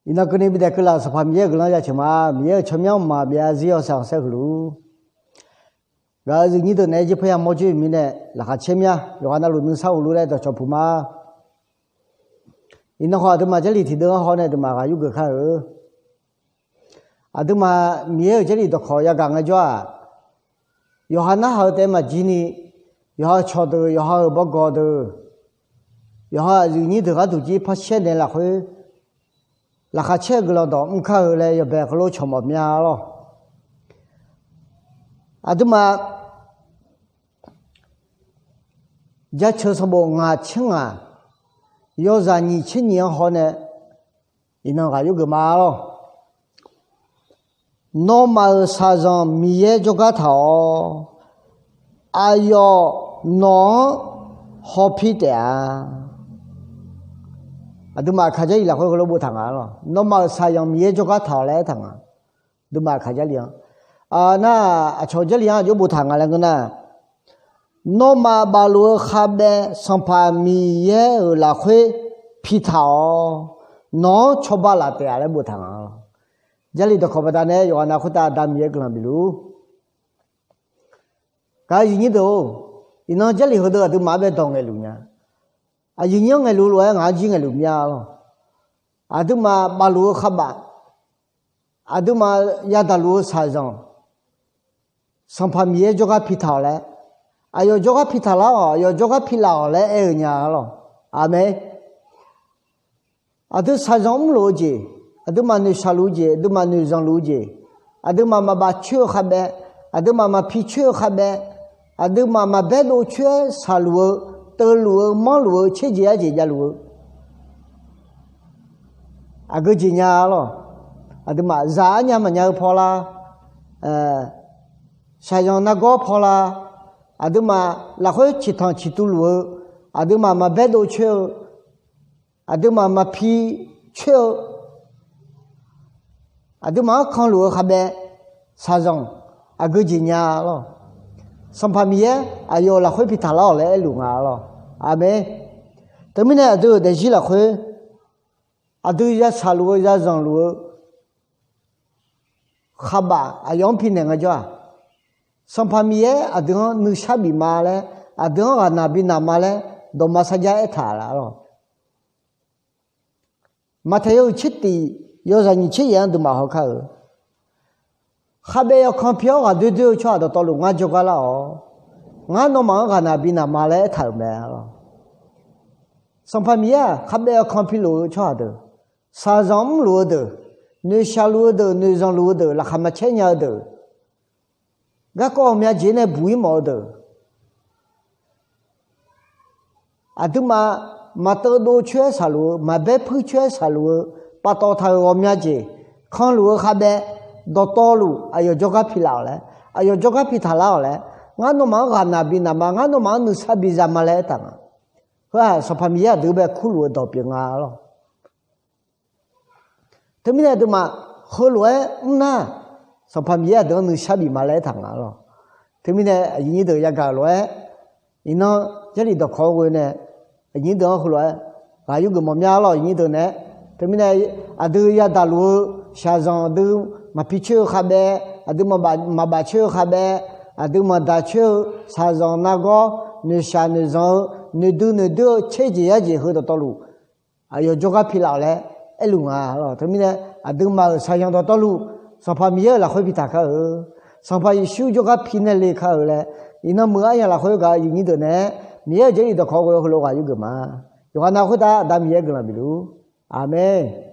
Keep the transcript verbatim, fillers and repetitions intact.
Iqnan keuvni bidaef keuvlaf-euq Sanqpaq Miqyaer-euq guiqlanq jaceuq ma. Miqyaer-euq tsawrmyanr mqmaq byav-a zir yawshaef khanqsaer huiq luf-ur. Gaq-euq aqyuif nyir deuq naeq-aer jeq paerya mawr joer-eu mirnae laqkhaq caer mya. Yawqghaq navluf nuisar ghofluf laer dawqcawq puq ma. Iqnan khawf aqduimaf Jarlif tiqdeuv-anr haw nae aqduimaf ghaq yurgeuf kar-eu. Aqduimaf Miqyaer-euq Jarlif dawqkawq yagaq ngae jawr-aq, yawqha narhaq-eu taef maqjir ni, yawqha-euq cawqdeuq, yawqha-euq bawgawq deuq, yawqha aqyuif nyir deuq gharduq jir par shaer naeq lafkhoer, laqkhaq caer-eu guiqlanq dawq mr kar-eu laer yawbae heulof cawq mawf mya lawr. Aqduimaf Jaceuq sanqbof ngaq tser ngaq, yawzaq nyiq tser nyiq-anr haw nae iqnan ghaq yurgeuf ma lawr. Nawmaf-euq shaqzanq Miqyaer jawrgar taq-awq. Aqyawf nawq-anr hawpir taef-a. Aqduimaf Aqkaq Jarlif lafkhoer heulof boftaq nga lawr. Nawmaf-euq shaqzanq Miqyaer jawrgar taq-awq laer aertaq nga. Aqduimaf Aqkaq Jarlif-anr, nar aqcawq Jarlif-anr aqjox boftaq nga laer ngeur nar, nawmaf bafluf-eu khavbaev Sanqpaq Miqyaer-euq lafkhoer pitaq-awq. Nawq-anr cawba laf taef-a laer boftaq nga lawr. Jarlif dawqkawq baqdanae yawqghaq nav khoertav Aqda Miqyaer guiqlanq bif luf-ur. Gaq-euq aqyuif nyir deuq-or, iqnan Jarlif heudeuq aqduimaf-anr bae dawq ngaeqluf nya. Aqyuif nyir-anr ngaeqluf lof-aer ngaq-anr jir ngaeqluf mya lawr. Aqduimaf bafluf-eu khavbaf, aqduimaf yadaq luf-eu shaqzanq, Sanqpaq Miqyaer jawrgar pitaq-awq laer, aqyawf jawrgar pitaq lar-awq, aqyawf jawrgar pilaf-awq laer aer-eu nya lawr. Aqmeq. Aqdui shaqzanq mrluf-eu jeq, aqduimaf noeqshaq luf-eu jeq, aqduimaf noeqzanq luf-eu jeq, aqduimaf maqbaf coer-eu khavbaev, aqduimaf maqpi coer-eu khavbaev, aqduimaf maqbaer dov coer-aer shaqluf-eu, teuvluf-eu, manrluf-eu, tserjeq yarjeq javluf-eu aqgeu jeq nya lawr. Aqduimaf zaq arnya maqnya-eu paw lar, shaqzanq nargawr paw lar, aqduimaf lafkhoer ciqtanq ciqtuv luf-eu, aqduimaf maqbaer dov coer-eu, aqduimaf maqpi coer-eu, aqduimaf-anr kanluf-eu khavbaev, shaqzanq aqgeu jeq nya lawr. Sanqpaq Miqyaer aqyawf-euq lafkhoer pitaq lar-awq laer aerluf nga lawr. Aqmeq. Teumirnae aqdui-euq daefzir lafkhoer, aqdui yashaq luf-eu yazanq luf-eu khavbaf aqyawf-anr pi naeq ngaejawr-aq, Sanqpaq Miqyaer aqdui-anr nuishar bif ma laer, aqdui-anr ghaqnaq bi naq ma laer dawqma sarjax aertaq laf lawr. Maqtaeq yawhuiq tser tif yawzaq nyiq tser yaef-anr aqduimaf haw kar-eu, khavbaev yawkan pi-awr ghaqdoer doer-eu tsawrhaq dawqtawvluf ngar jawrgar lar-awq. Ngar nawmaf-anr ghaqnaq bi naq ma laer aertaq-euq mae lawr. Sanqpaq Miqyaer-aq khavbaev yawkan piluf-eu tsawrhaq deuq, shaqzanq mrluf-eu deuq, noeqshaq luf-eu deuq, noeqzanq luf-eu deuq, laqkhaq maqcaer nya-eu deuq, garkawv ghawqmya jeq nae buq-ir mawf-eu deuq, aqduimaf maqteuv dov coer-aer shaqluf-eu, maqbaer puir coer-aer shaqluf-eu, paftawf taq-euq ghawqmya jeq, kanluf-eu khavbaev, dawqtawvluf aqyawf jawrgar pilaf-awq laer, aqyawf jawrgar pitaq lar-awq laer, ngar nawmaf-anr ghaqnaq bi naq ma, ngar nawmaf-anr nuisar biza ma laer aertaq nga. Heu-aq Sanqpaq Miqyaer aqdui bae kurluf-eu dawq pyeuf nga lawr. Teumirnae aqduimaf heulof-aer mr nar, Sanqpaq Miqyaer aqdui-anr nuishar bif ma laer aertaq nga lawr. Teumirnae aqyuif nyir deuq yagaq-euq lof-aer, iqnan Jarlif dawqkawq-anr ghoe nae, aqyuif nyir deuq-anr heulof-aer ghaq yurgeuf mawf mya lawr, aqyuif nyir deuq nae. Teumirnae aqdui yadaq luf-eu shaqzanq, aqdui maqpi coer-eu khavbaev, aqdui maqbaf coer-eu khavbaev, aqdui maqdaq coer-eu shaqzanq nargawr, noeqshaq noeqzanq-eu, noeqdui noeqdoer-eu tser jeq yar jeq heu dawqtawvluf aqyawf jawrgar pilaf-awq laer aerluf nga lawr. Teumirnae aqduimaf-euq shaqzanq dawqtawvluf Sanqpaq Miqyaer-euq lafkhoer bitaq kar-eu, Sanqpaq Yeqsur jawrgar pi nae le kar-eu laer, iqnan meuq aryamq lafkhoer gaq-eu aqyuif nyir deuq nae, Miqyaer-euq Jarlif dawqkawq ghoe heulof ghaq yurgeuf ma. Yawqghaq nav khoertav Aqda Miqyaer guiqlanq bif luf-ur. Aqmeq.